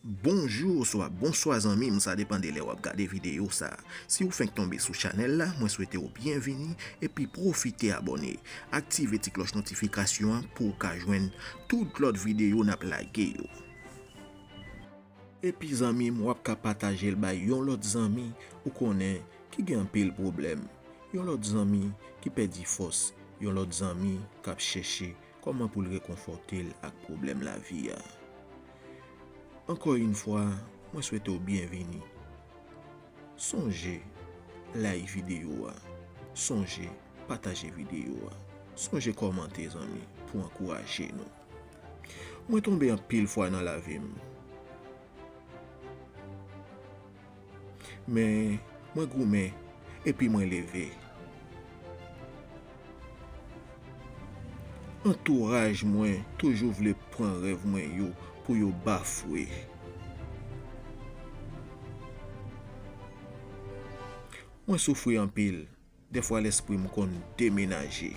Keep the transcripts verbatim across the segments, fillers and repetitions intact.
Bonjou oswa bonswa zanmi m, sa depann de lè w ap gade videyo sa. Si w fenk tonbe sou chanèl la, mwen swete w byenvini epi pwofite abòne. Aktive ti klòch notifikasyon an pou w ka jwenn tout lòt videyo n ap lage yo. Epi zanmi m, w ap ka pataje l bay yon lòt zanmi ou konnen ki gen anpil pwoblèm, yon lòt zanmi ki pèdi fòs, yon lòt zanmi k ap chèche kòman pou l rekonfòte l ak pwoblèm lavi a. Ankò yon fwa, mwen swete w byenvini. Sonje like videyo a, sonje pataje videyo a, sonje kòmante zanmi pou ankouraje nou. Mwen tonbe anpil fwa nan lavi m. Men, mwen goumen, epi mwen leve. Antouraj mwen toujou vle pran rèv mwen yo pou yo bafwe. Mwen soufri anpil. Dèfwa lespri m konn demenaje.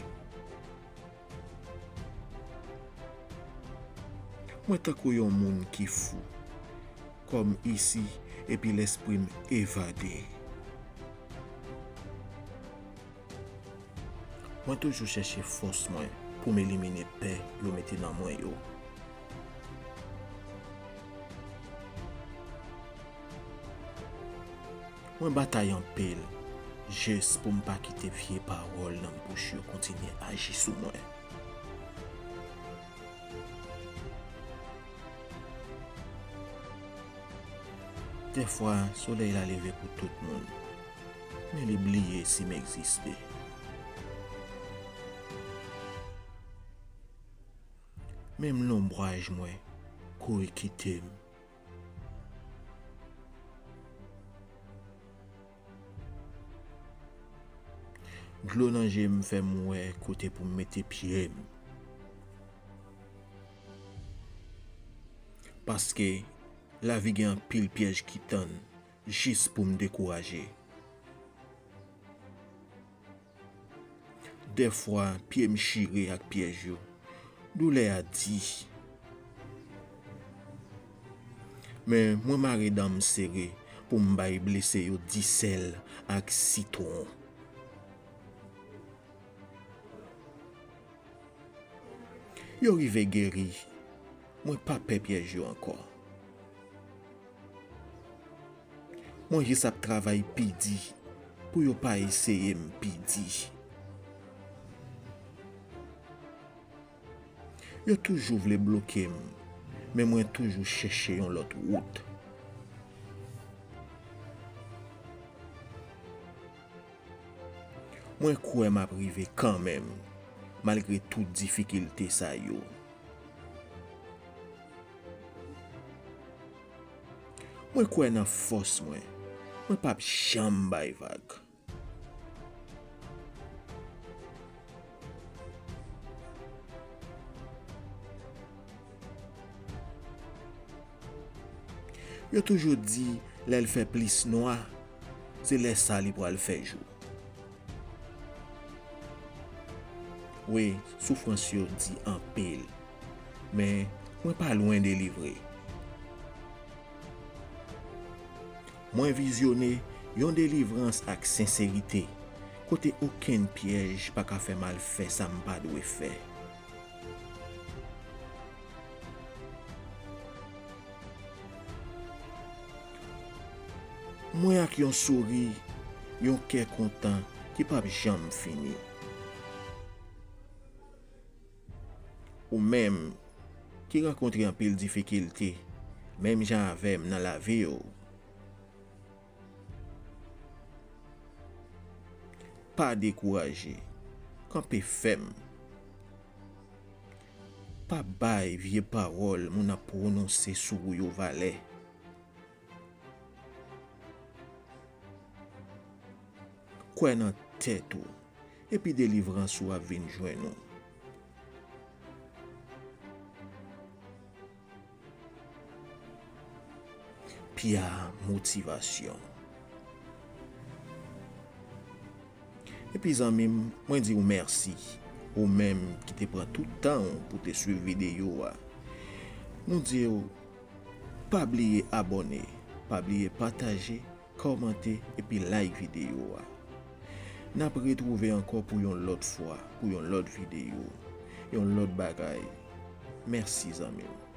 Mwen tankou yon moun ki fou, kò m isi epi lespri m evade. Mwen toujou chèche fòs mwen pou m elimine pè yo mete nan mwen yo. Mwen batay anpil jis pou m pa kite vye pawòl nan bouch yo kontinye aji sou mwen. Dèfwa, solèy la leve pou tout moun, men li bliye si m egziste. Menm lonbraj mwen kouri kite m. Dlo nan je m fè m wè kote pou m mete pye m. Paske lavi gen anpil pyèj ki tann jis pou m dekouraje. Dèfwa, pye m chire ak pyèj yo. Doulè a di. Men mwen mare dan m sere pou m bay blese yo disèl ak sitwon. Yo rive geri. Mwen pa pè pyèj yo ankò. Mwen jis ap travay pi di pou yo pa eseye m pi di. Yo toujou vle bloke m, men mwen toujou chèche yon lòt wout. Mwen kwè m ap rive kanmenm, malgre tout difikilte sa yo. Mwen kwè nan fòs mwen. Mwen p ap janm bay vag. Yo toujou di lè l fè plis nwa, se lè sa li pral fè jou. Wi, soufrans yo di anpil, men mwen pa lwen delivre. Mwen vizyone yon delivrans ak senserite, kote okenn pyèj pa ka fè m al fè sa m pa dwe fè. Mwen ak yon souri, yon kè kontan ki p ap janm fini. Ou menm ki rankontre anpil difikilte, menm jan avè m nan lavi w, pa dekouraje, kanpe fèm. Pa bay vye pawòl moun ap pwononse sou ou yo valè. Kwè nan tèt ou, epi delivrans ou ap vin jwenn ou. Pya motivasyon. Epi zanmi m, mwen di w mèsi, ou menm ki te pran tout tan w pou te swiv videyo a. Nou di w Pa bliye abòne, pa bliye pataje, kòmante epi like videyo a. N ap retwouve ankò pou yon lòt fwa, pou yon lòt videyo, yon lòt bagay. Mèsi zanmi m.